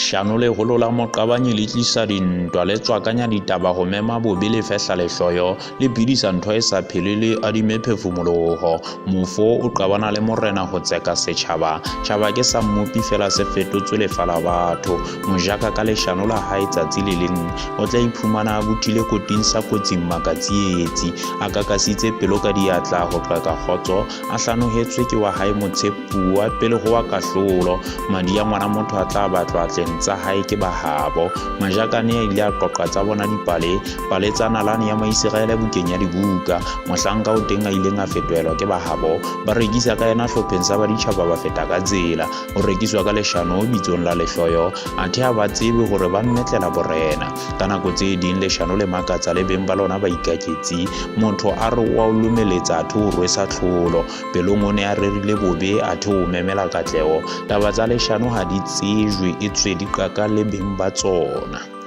Leshano leholo la moqabanyi le tlisa dintwa, le tswakanya ditaba ho mema bobe, le fehla lehloyo, le phedisa ntho e sa phele, le adime phefumoloho. Mofo o qabana le morena ho tseka setjhaba. Tjhaba ke sa mmopi feela se fetotswe lefa la batho. Mojaka ka leshano la hae tsatsi le leng o tla iphumana a bothile koting sa kotsing makatsietsi, a kakasitse pelo ka diatla ho qeka kgotso, a hlanohetswe ke wa hae motshepuwa pele ho wa kahlolo. Madi a ngwana motho a tla batlwa atleng tsa hae ke bahabo. Majakane a ile a qoqa tsa bona dipale, pale tsa nalane ya Maiseraele bukeng ya dibuka. Mohlanka o teng a ileng a fetohelwa ke bahabo, ba rekisa ka yena hlopheng sa baditjhaba ba feta ka tsela. O rekiswa ka leshano bitsong la lehloyo, athe ha ba tsebe hore ba mmetlela borena. Ka nako tse ding leshano le makatsa le beng ba lona ba ikaketsi. Motho a re o a o lomeletsa athe o rwesa tlholo. Pelong o ne a rerile bobe athe o memela katleho. Taba tsa leshano ha di tsejwe etswe di qaka le beng ba tsona.